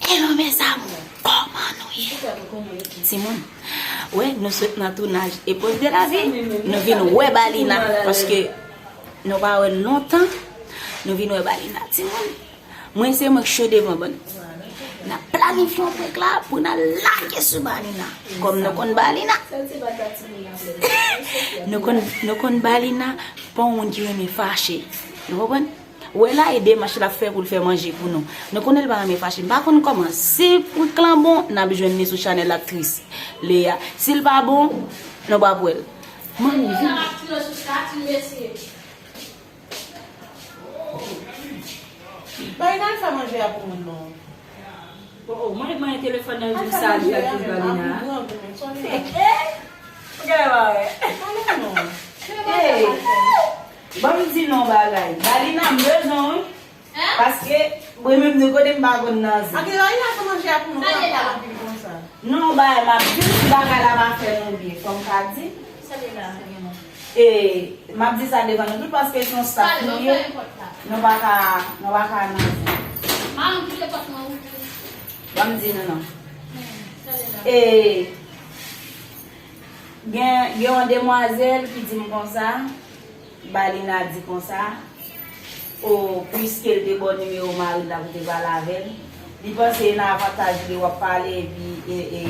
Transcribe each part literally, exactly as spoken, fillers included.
Hello mes amours, kòman nou ye? Timoun, wè, nou sot nan tounaj Épreuve de la vie, nou vin wè Balina, paske nou pa wè l lontan, nou vin wè Balina. Timoun, mwen se mwen k cho devan bann. N ap planifye yon prank la pou n al lage sou Balina. Kòm nou konn Balina, nou konn, nou konn Balina, pa yon moun ki renmen fache. Nou konprann? Wè la e demach l ap fè pou l fè manje pou nou. Nou konnen l pa renmen fache. M pa konn kòman. Si prank lan bon, n ap jwenn li sou chanèl aktris Léa. Si l pa bon, nou p ap wè l. Manmi, vin. Bay nan fè manje a pou moun non. Oh, oh, mwen, mwen telefòn nan di sa li ak Balina. Gade, wè. Hey. Ban m di non bagay. Balina, m bezwen w wi. Paske, mwen menm de kote m pa konn nan zen. Ake, Balina fè manje a pou nou, pa pale anpil konsa. Non, bagay, m ap di w si bagay la pa fè nou byen. Fò m ka di. E, m ap di sa devan nou tout paske se yon staff nou ye. Nou pa ka, nou pa ka nan zen. Ban m di nou non. E, gen, gen yon demwazèl ki di m konsa, Balina di konsa, o, piske l te ba w nimewo mari l la pou te pale avè l, li panse nan avantaj li w ap pale epi e, e,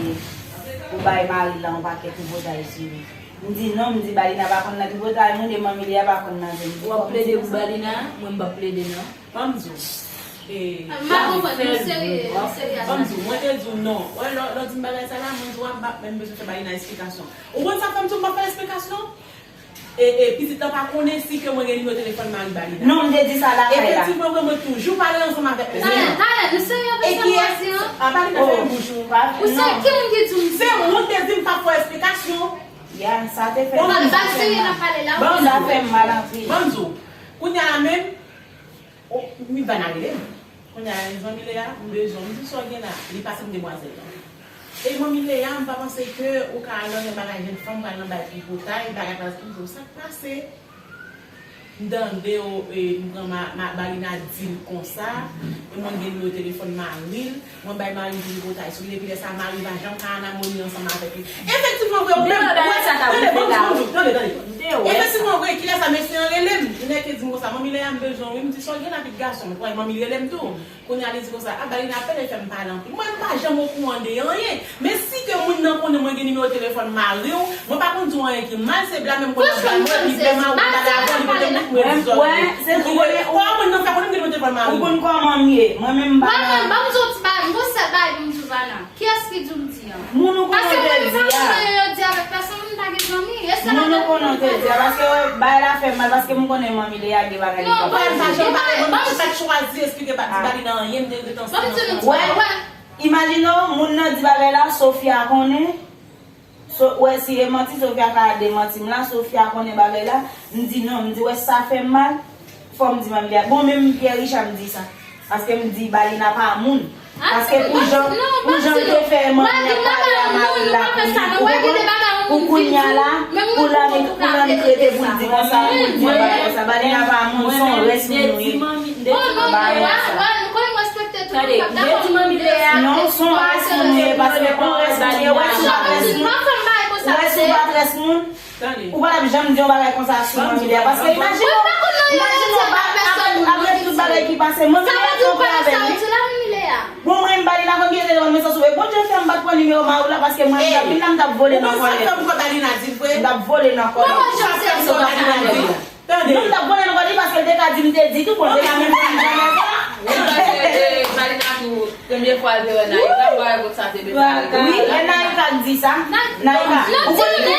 ou bay mari l la yon pakèt tripotay sou li. M di non, m di Balina pa konn nan tripotay moun e manmi li a pa konn nan zen. W ap plede pou Balina, mwen m p ap plede non. Ban m di w. E, m pa konprann, nou serye, nou serye avèk sa. Ban m di w, mwen te di w non. Wè, lè, lè w di m bagay sa la, mwen di w m pa menm bezwen fè Balina esplikasyon. Ou konn sa fè m di w m p ap fè l esplikasyon? E, e, pitit lan pa konnen si ke mwen gen nimewo telefòn mari Balina. Non, m te di sa lakay la. Efektivman, vre, mwen toujou pale ansanm avèk mesye a. Talè, talè, nou serye avèk sa nou ap di an? Balina fèmen bouch ou. Ou se ki moun ki di w m di sa? Se ou te di m pa fè esplikasyon. Ya, sa te fè m mal. Sa fè m mal anpil. Ban m di w, kounye a la menm, Oh, Nirvana rele m. Kounye a, zanmi Lea, m bezwen w. M di, sa w gen la? Li pase m demwazèl lan. E manmi Lea, m pa panse ke ou ka al nan men bagay jèn fanm, pral nan bay tripotay, bagay pa, m di w sa k pase. M tande w, e, m pran ma, ma, Balina di l konsa, e mwen gen nimewo telefòn mari l. Mwen bay mari m tripotay sou li, depi lè sa a, mari m pa janm ka an amoni ansanm avèk li. Efektivman vre, ou menm, ou wè sa, tande, ban m di w, tande, tande. Efektivman vre, kilè sa mesye an rele m. Li nèk di m konsa, manmi Lea, m bezwen w wi. M di, sa w gen la, pitit gason m? Ou wè, manmi rele m tou. Kounye a, li di konsa, a, Balina apèl li fè m pale anpil. Mwen, m pa janm okouran de anyen. Men si ke moun nan konnen mwen gen nimewo telefòn mari w, mwen pa konn di w anyen ki mal, se blamen m konn ap blamen w, epi lè mari w pale avè w, li pote m, mwen di, sòti. Kòman moun nan fè konnen m gen nimewo telefòn mari w? Ou konn kòman m ye. Mwen menm m pa nan. Mwen menm, ban m di w ti bagay, m gon sèl bagay pou m di w, Vana. Kiyès ki di w m di an? Moun ou konnen w te di a. Paske mwen menm, yo di avèk pèsonn, m pa gen zanmi. E sa la. Moun ou konnen w te di a, paske bagay la fè m mal, paske m konnen manmi Lea gen bagay li pa fè. Non, ban m di w, ban m di w. Ou pa t chwazi esplike, pa t di Balina anyen, m te ret ansanm. Ban m di w, wè, wè. Imajine w, moun nan di bagay la, Sofia konnen. So, wè, si e manti, Sofia ka demanti m la, Sofia konnen bagay la. M di non, m di, wè, sa fè m mal, fò m di manmi Lea. Bon, menm Pierre Richard m di sa. Paske m di, Balina pa moun. Paske pou jan, pou jan l te fè manmi an pale a mari l la pou li, pou kounye a la, pou l annik, pou l annik rete pou l di konsa, pou l di yon bagay konsa. Balina pa moun, se yon rès moun nou ye. Ba yo sa. Tande, m te di manmi Lea. Non, se yon rès moun ye, paske yon rès moun ye, wè si w pa t rès moun. Wè si w pa t rès moun. Ou pa t ap janm di yon bagay konsa sou manmi Lea, paske imajine w, imajine w, apre, apre tout bagay ki pase, manmi Lea kanpe avè l wi. Bon, mwen, m Balina konn gen telefòn, men sa sou, e Bondye fè m pa t pran nimewo mari w la, paske mwen, m t ap vin la, m t ap vole nan kòlè. M t ap vole nan kòlè. Tande. Non, m t ap vole nan kò li paske l te ka di m te di tou, bon, l te ka menm di m jan nèg la. Ou panse, eh, Marina tou, premye fwa l te wè Naïka, m pa wè kot sa te deja. Wi, e Naïka k di sa. Naïka. Ou konn, ou konn,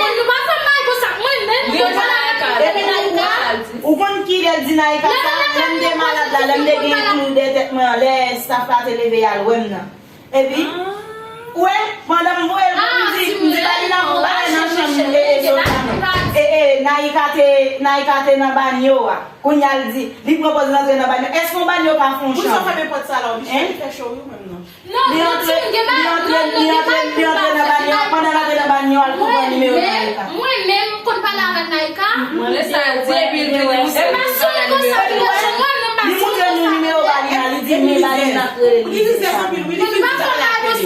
ou konn kilè l di Naïka sa? Lè m te malad la, lè m te gen tou de tèt mwen anlè, staff la te leve y al wè m nan. Epi, ou wè, pandan m voye l pou m di, m di Balina pou bagay nan chanm, e, e, Sofia non. E, e, Naïka te, Naïka te nan banyo a. Kounye a l di, li pran pòz l antre nan banyo. Èske yon banyo ka fè yon chanm? Pou sa w fèmen pòt sa la, ou biche li fè cho wi ou menm non. Li antre, li antre, li antre, li antre nan banyo a. Pandan l antre nan banyo a, l pran nimewo Naïka. Mwen menm, m konn pale avèk Naïka. Mwen lè sa yo di epi l vini. E pa sou konsa, li moutre nou nimewo Balina, li di, Li rizèz anpil, wi, li fin di sa la tele.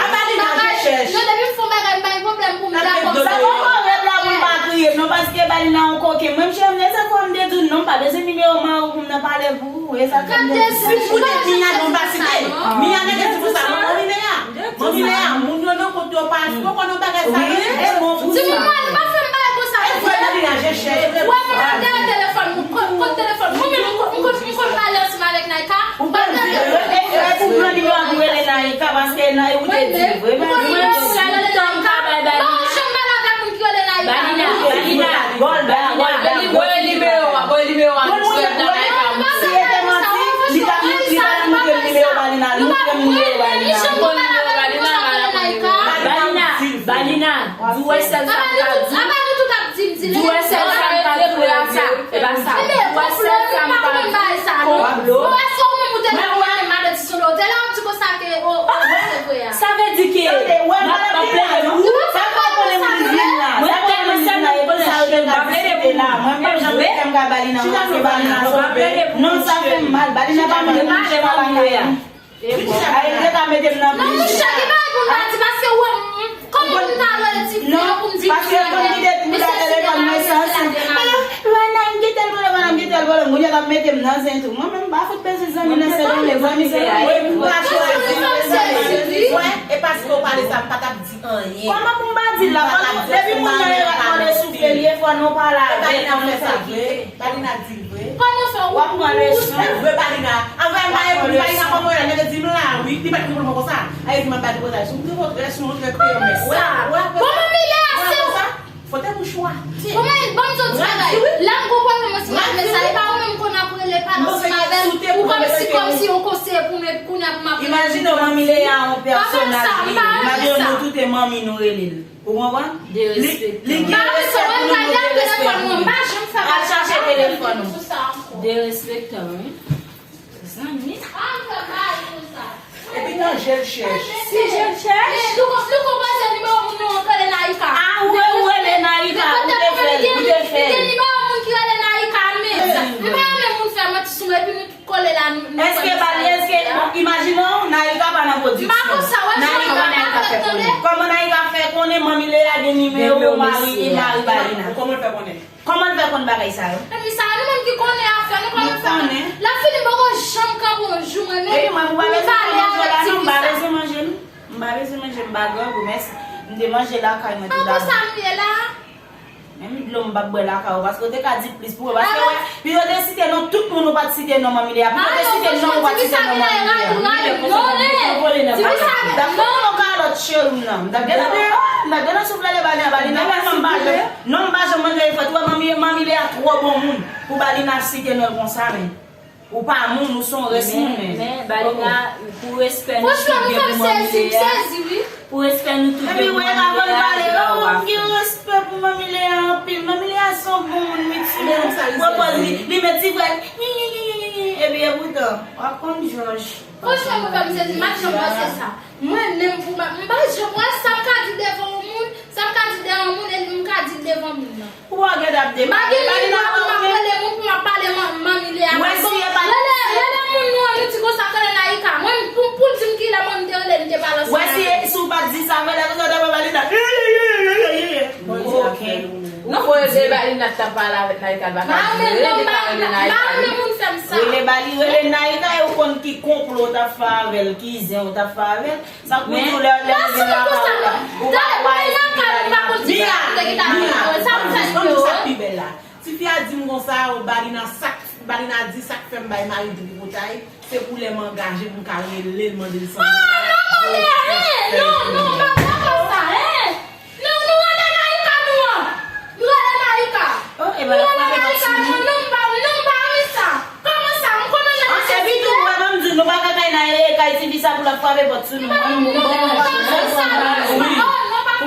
Abalina, je chèch. Non, depi m fè yon bagay, m bay pwoblèm pou m dakò. Sa poko rèd la pou l pa kriye, non, paske Balina yon koken. Mwen, m chèche, se sa fò m te di w, non, m pa bezwen nimewo mari w pou m nan pale pou ou. E sa fè m te di w. Si m koute Mia, non, m pa site. Mia, nèg di pou sa, non, Manmi Lea. Manmi Lea, moun yo nan kont yo pa, si yo konn yon bagay sa yo, e bon pou sa. Timoun mwen, nou pa fè m bagay konsa. E vre, Balina, je chèch. Ou wè, mwen, dèyè telefòn, mwen, kont, kont telefòn, mwen menm, mwen, mwen, mwen, mwen pale ansanm avèk Naïka. Ou pa tande. Ou pran nimewo a pou rele Naïka, paske Naïka ou te di vre, men mwen, mwen, sèl tan m ka bay Balina. Non, janm pale avèk moun ki rele Naïka. Balina, Balina, Golda, Golda, voye nimewo a, voye nimewo a, nou sèl tan Naïka. Si e te manti, li ta, li pa ta montre m nimewo Balina, li montre m nimewo Balina. Balina, Balina, di w wè sèl sa m ka di. Di w wè sèl sa m ka di pou la sa. E pa sa. Di w wè sèl sa m ka di. Konplo. Sa vle di ke m ap, m ap plede pou ou. Mwen tèlman sèl mwen konnen chèn, m ap plede pou ou. Mwen pa janm mete m ka Balina, m ap plede pou ou. Non, sa fè m mal. Balina pa mande pou m chèn a Balina. Ayi, te ka mete m nan prizon. Non, mouche, ki bagay pou m pa di, paske ou wè m, kòman pou m ta rele ti fi an pou m di, paske l konn kite m nan telefòn mwen san sans. Lwana, m gen tèl pwoblèm, Lwana, m gen tèl pwoblèm. Kounye a l ap mete m nan zen tou. Mwen menm, m pa fout bezwen zanmi nan sèl mwen, zanmi se mwen. Ou pa chwazi. Mwen, e paske w pale sa, m pa t ap di anyen. Kòman pou m pa di l la? Depi moun nan e rat mande soufle, li e fò nou pale avè l. Balina fè sa vre. Balina di l vre. Kòman fè w ap pran leson? Vre Balina. Anvè m pa epi Balina kòman w ye la, nèg di m la wi, li pa t konprann mwen konsa. Ay di m ap ba depotaj sou m te montre sou montre P M S. Sa. Bon, Manmi Lea, se w. Fote mouchwa. Bon, men, bon, m di w ti bagay. La m konprann mwen si m ap fè sa, e pa ou menm konn ap rele pale ansanm avè l, ou kòmsi, kòmsi yon konseye pou mwen, kounye a pou m ap rele. Imajine w Manmi Lea yon pèsonaj li ye. Imajine nou tout e manmi nou rele l. Ou konprann? Li, li gen respè pou nou, nou gen respè pou li. Al chache telefòn ou. Derespektan, wi. Zanmi. Epi nan je l chèch. Si je l chèch. Louko poze nimewo moun nan, rele Naïka. A, ou rele Naïka, ou te fè l, ou te fè l. Nimewo moun ki rele Naïka, men. M pa renmen moun fè manti sou mwen, epi nou Kole la, nou, nou. Èske Bali, èske, bon, imajine w, Naïka pa nan pwodiksyon. Naïka, Naïka fè konnen. Kòman Naïka fè konnen Manmi Lea gen nimewo mari, mari Balina? Kòman l fè konnen? Kòman l fè konn bagay sa yo? Epi sa, nou menm ki konnen afè, nou kòman fè konnen? Lafini poko janm kanpe yon jou, mwen menm, pou m pale avèk tifi sa. M pa bezwen manje, non. M pa bezwen manje, m pa grangou, mèsi. M te manje lakay mwen tou dabò. An, konsa m ye la. Menm dlo m p ap bwè lakay ou, paske w te ka di plis pou yo, paske wè, pi yo te site non tout moun, ou pa t site non Manmi Lea, pi yo te site non, ou pa t site non Manmi Lea. M t ap fè yon kalòt cheri m nan, m t ap gen nan, m t ap gen nan souflele Balina, Balina, non m pa janm, non m pa janm mande fòt, ou wè Manmi, Manmi Lea twò bon moun pou Balina site non l konsa, men. Ou pa moun, ou se yon rès moun, men. Men, men, Balina, pou respè nou tout gen pou Manmi Lea, pou respè nou tout gen pou Manmi Lea, se pa ou a fè. M gen respè pou Manmi Lea anpil. Manmi Lea se yon bon moun, wi, timoun. Pwopòz li, li met ti vwèl, epi epoutan, w ap konn jòj. Franchman, mwen pa m sezi, m pa t janm panse sa. Mwen menm pou mwen, m pa janm wè sa m ka di devan yon moun, sa m ka di dèyè yon moun, e m ka di l devan moun nan. Ou pa gen dap de. M pa gen moun pou m ap rele moun pou m ap pale Manmi Lea. Bon, rele, rele moun nou an, nou di konsa, rele Naïka. Mwen, pou, pou l di m kilè mwen m te rele, m te pale ansanm avè l. Wè si, si w pa t di sa, men lè konsa w t ap pale Naïka. Ok. Non, fò rele Balina t ap pale avèk Naïka, l pa ka di rele, li pa rele Naïka. M pa renmen moun fè m sa. Rele Bali, rele Naïka, e ou konn ki konplo w t ap fè avè l, ki zen w t ap fè avè l. Sa k pou di w lè, lè l vin lakay ou la, ou pa wise pou Balina. Mia, Mia, sa m fè yo, sa k pi bèl la. Tifi a di m konsa, o Balina, sa k, Balina di sa k fè m bay mari tripotay, se pou lè m angaje pou m ka rele l, mande l san dola. Ah, non, non, Lea, non, non, m pa dakò sa, hein. Non, nou rele Naïka nou an. Nou rele Naïka. Oh, e bagay frape nan ti moun. Non, m pa, non, m pa renmen sa. Kòman sa? M konnen nèg. An, epi tou, wè, ban m di, nou pa ka kay nan e kay tifi sa pou l ap frape pòt sou nou. M pa renmen sa. Wi.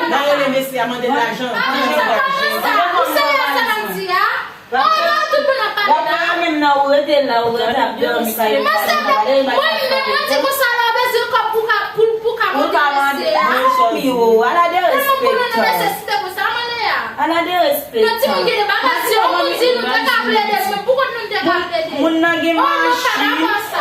N a rele mesye a, mande l lajan. Ou serye sa m di a? Oh, non, tout moun ap pale la. Menm nan ou rete la, ou rete ap dòmi sa yo. Mwen se mwen, mwen di konsa la, ou bezwen kòb pou ka, pou, pou ka mande mesye a. Wi, o, ala de respè. Tèlman pou nou nan nesesite konsa, mande a. Ala de respè. Nan timoun gen de bagay, si yon moun di nou te ka plede, men pou kont nou te ka plede. Moun nan gen machin. Oh, mwen pa dakò sa.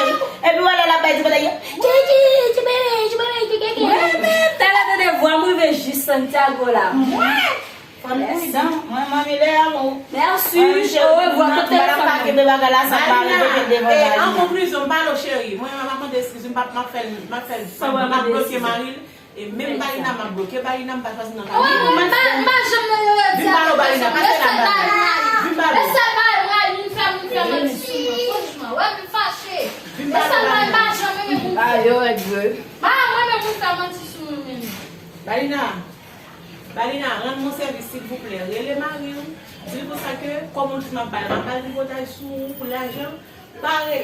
cheri. Epi wè lè l ap bay ti kote yo. Tchiki, tchibere, tchibere, tchikeke. Mwen menm, talè tande vwa m rive jis Santiago la. Mwen! Fò n pridan. Mwen, manmi Lea, mwen. Mèsi, orevwa, kote telefòn nan? Malina, eh, an konklizyon, m pale w cheri. Mwen, m ap mande eskiz, m p ap, m ap fè l, m ap fè l, m ap bloke mari l. E menm Balina, m ap bloke Balina, m pa chwazi nan kay. Wi, mwen, m pa, m pa janm nan yo yo di a. Vin pale w, Balina, pase la, Balina. Vin pale w. Mesye, bay mwen, vin fè moun fè manti sou mwen, franchman. Wè, m fache. Vin pale w, Balina. Mesye, m pa janm renmen moun. Ah, yo rèd vre. Ba mwen menm moun fè manti sou mwen menm. Balina. Balina, rann mwen sèvis, silvouplè. Rele mari w. Di l konsa ke, kòm ou di m ap ba l, m ap ba l tripotay sou ou pou lajan. Pare.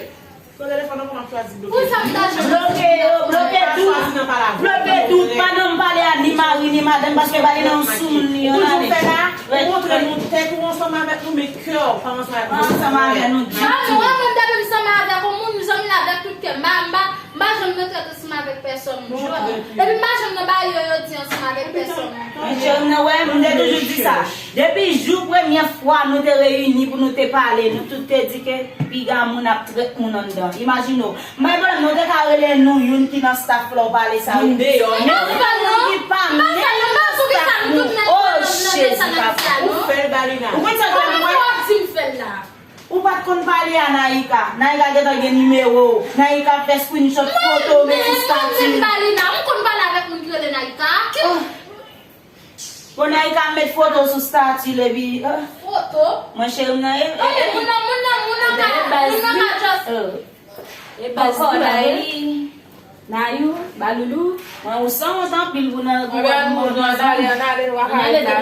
Pran telefòn nan pou m ap chwazi bloke. Pou sa m ta jwenn. Bloke yo, bloke tout. Chwazi nan pale avè w. Bloke tout. Pa nan m pale a ni mari, ni madanm, paske Balina yon soumoun li, yon ale. Ou toujou fè la, ou montre nou tèt ou ansanm avèk nou, men kè w pa ansanm avèk nou. Pa ansanm avèk nou ditou. Mwen menm, depi m ansanm avèk yon moun, m zanmi l avèk tout kè m. M pa, m pa, m pa janm nan tèt ansanm avèk pèsonn moun jodi. Epi m pa janm nan bagay yo, yo di ansanm avèk pèsonn moun. Men cheri m nan, wè, m te toujou di sa. Depi jou premye fwa nou te reyini pou nou te pale, nou tout te di ke piga moun ap trèt moun anndan. Imajine w. M bay pwoblèm, nou te ka rele nou youn ki nan staff la w pale sa. Moun deyò. Men ou fè moun ki pa menm nan staff nou. Oh, Jezi papa. Ou fè l, Balina. Ou konn sa k fè m wè? Ou pa t konn pale a Naïka. Naïka gentan gen nimewo w. Naïka ap fè screenshot foto w met sou stati. Mwen menm, Balina, m konn pale avèk moun ki rele Naïka. Ki... Bon, Naïka ap met foto w sou stati l epi, ah. Foto? Mwen cheri m nan, e, e, e. Moun nan, moun nan, moun nan ka, moun nan ka just. E baz Nayou, Baloulou, mwen ou sanwont anpil pou nan pou wè moun nan. Ann ale, ann ale, nou pa ka ret la.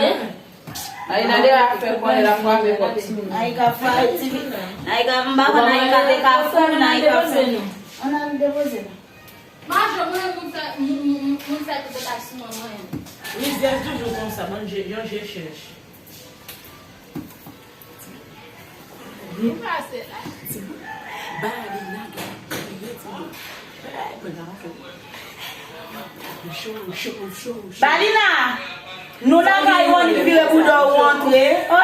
Ay, nan de afè konnen l ap frape pòt. Naïka frape ti fi. Naïka, m pa konn Naïka te ka fou, Naïka fou. Ann al depoze nou. Majo, mwen moun fè, moun, moun, moun fè tout bagay sou mwen, mwen. Rizyèz toujou konsa, bann je, yon je chèch. Vin pase la. Timoun, Balina gen kriye, timoun. Hey, mwen nan fè. Cho, cho, cho, cho. Balina, nou lakay ou, annik vire bouda w ou antre. Oh.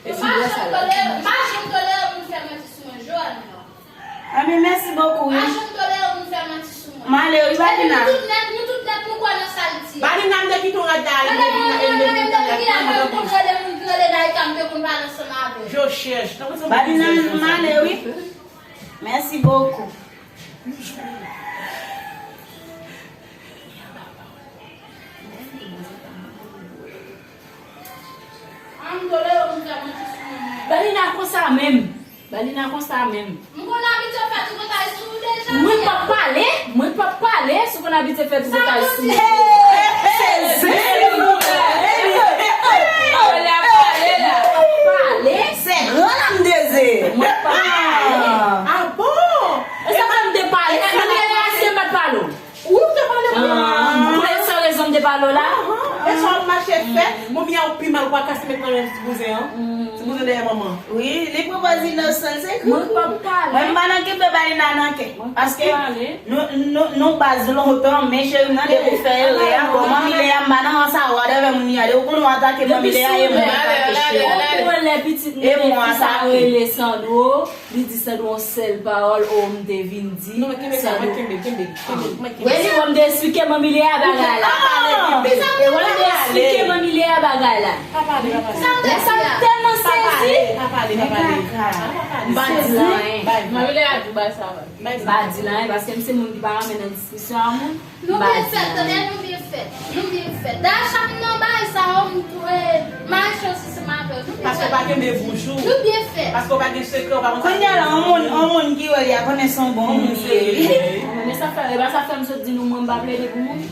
Yo pa janm tolere, m pa janm tolere moun fè manti sou mwen, Joan. Anben, mèsi bokou, wi. Pa janm tolere moun fè manti sou mwen. M ale, wi, Balina. Epi nou tout nèt, nou tout nèt, nou kwè nan sa l di a. Balina, m te kite w rad la, ale, m te vin, m te vin, m te vin, m te vin. Mwen menm, depi kilè ke m konn rele moun ki rele Naïka, m te konn pale ansanm avè l. Balina, m ale, wi. Mèsi bokou. Balina konsa menm. Balina konsa menm. M konn abitye fè tripotay sou ou deja. Mwen p ap pale, mwen p ap pale si w konn abitye fè tripotay sou mwen. Sa w di? Se zen li. Pale. Se gran lam de zen. Mwen p ap pale. Ah bon? E sa fè m te pale. Mwen te pale. Wi, ou te pale pou mwen. Pou lè san rezon m te pale w la. E sa w ap mache fè, manmi a ou pi mal, ou pa kase met nan men ti bouzen an. Ti bouzen dèyè manman. Wi, li pran pòz inosan, se kri. Mwen p ap pale. Mwen m pa nan kenbe Balina nan kè. Paske nou, nou, nou baz lontan, men cheri m nan depi w fè erè a, bon, manmi Lea m pa nan sa, whatever moun li a, depi w konn w atake manmi Lea, e mwen atake cheri. Ou konn lè pitit m te gen fi sa rele Sandro. Li di Sandro yon sèl pawòl, o, m te vin di Sandro. Epi bon, m te esplike manmi Lea bagay la. Epi bon, m te esplike manmi Lea bagay la. Lè sa m tèlman sezi. M pa di anyen. Manmi Lea di w bagay sa. M pa di l anyen, paske m se moun ki pa renmen nan diskisyon a moun. Nou byen fèt, tande, nou byen fèt. Nou byen fèt. Dayè, chak nan bagay sa yo, m tou, e, mari Chonsi se mavè, nou byen fèt. Paske w pa kenbe bouch ou. Nou byen fèt. Paske w pa gen sekrè, w pa konn sa. Kounye a la, yon moun, yon moun ki wè li a konnen se yon bon moun li ye, wi. Men sa fè, e pa sa fè m sot di nou, mwen, m pa plede pou moun.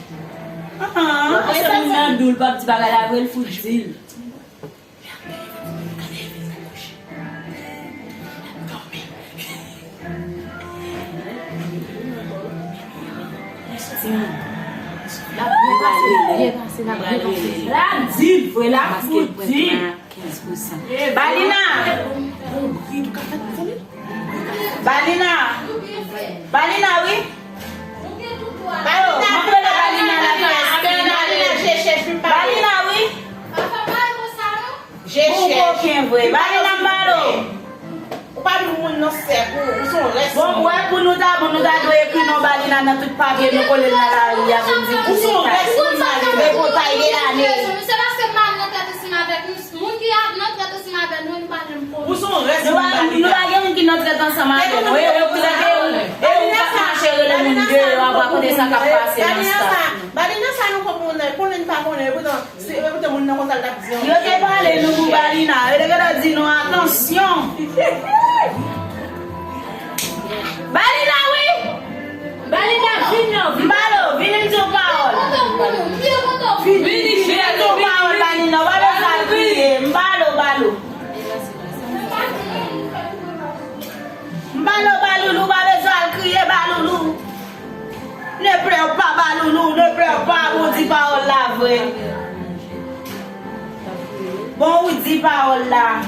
Paske moun nan dou, l p ap di bagay la vre, l fout di l. Gade, vin nan kouche. L ap dòmi. L ap byen pase, l ap byen pase, l ap byen pase. L ap di l vre, l ap fout di l. Balina! Balina! Balina, wi! Alo, m ap rele Balina la fè Esther, Balina, Balina, wi! Jeje. Ou koken vre. Balina m ba l ou. Ou pa vin moun nan sèk ou, ou se yon rès. Bon, wè, pou nou ta bon, nou ta dwe ekri non Balina nan tout papye, nou kole l nan lari a pou n di ki se sa. Ou se yon rès moun Balina. Men pou tay de lane. Se paske m pa nan tèt ansanm avèk nou. Moun ki ap nan tèt ansanm avèk nou, nou pa janm konnen. Ou se yon rès moun Balina. Nou pa, nou pa gen moun ki nan tèt ansanm avèk nou. E, e, e, e ou k ap mache rele moun deyò, ap rakonte sa k ap pase nan staff. Balina sa nou konn konnen, konnen n pa konnen, epoutan, se, epoutan moun nan konsa l t ap di an. Yo te pale nou pou Balina, yo te gentan di nou atansyon. Balina, wi! Balina, vini, vini. M ba l ou, vini m di w pawòl. Vini, vini m di w pawòl, Balina, w pa bezwen al kriye. M ba l ou, ba l ou. M ba l ou, ba l ou, ou pa bezwen al kriye, ba l ou. Ne pleure pas, Baloulou, ne pleure pas, ou di pawòl la vre. Bon, ou di pawòl la.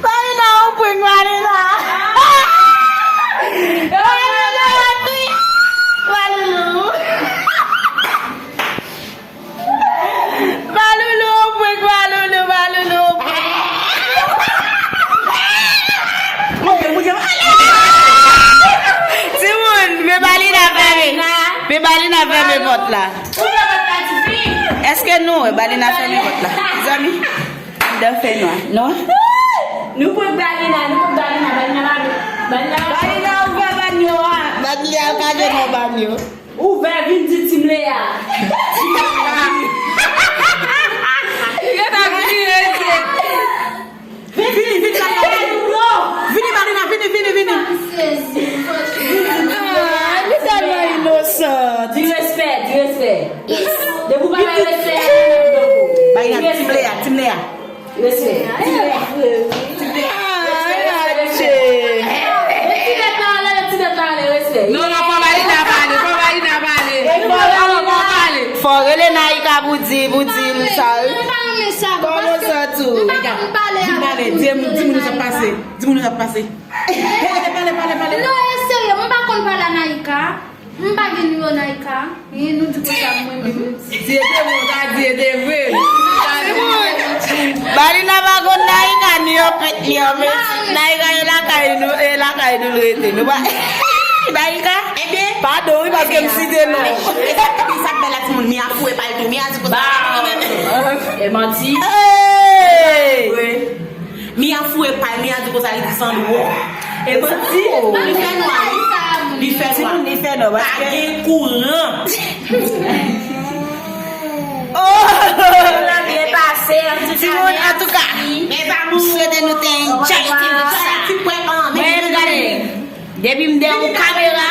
Marina, ou prank Marina. Baloulou. Baloulou, prank Baloulou, Baloulou, prank. Moute, moute. Timoun, men Balina fèmen. Men Balina fèmen pòt la. Èske nou wè Balina fèmen pòt la? Zanmi, anndan fè nwa, non? Nou prank Balina, nou prank Balina, Balina pa, Balina pa. Balina ouvè banyo a. Balina pa gen non banyo. Ouvè, vin di Team Lea. Li gentan vire, se. Vini, vini, vini, vini, vini. Vini, Marina, vini, vini, vini. Ah, li tèlman inosan. Di respè, di respè. Depi w pa bay respè, Marina, Team Lea, Team Lea. Respè. Ah, Nache. Ti tèt la ale, ti tèt la ale, respè. Non, non, fò Marina pale, fò Marina pale. Fò rele Naïka pou di, pou di l sa. Kòman w santi w? Vin pale, di moun, di moun sa k pase. Di moun sa k pase. Pale, pale, pale, pale. Non, e serye, mwen pa konn pale a Naïka. M pa gen nimewo Naïka. E nou di konsa mwen menm. Di ete mwen ka di ete vre. Balina pa konn Naïka ni anpèt ni anpèt. Naïka e lakay nou, e lakay nou l rete. Nou pa Naïka? Padon wi paske m site non. Epi sa k bèl la timoun, Mia foure pa l tou. Mia di konsa. E manti. Mia foure pa l, Mia di konsa li di Sandro. E manti. Li fè nwa wi. Li fè nwa. Li fè nwa. Pa gen kouran. Oh! Timoun, antouka, m swete nou te enjoy ti bout sa. Mwen, gade, depi m dèyè yon kamera,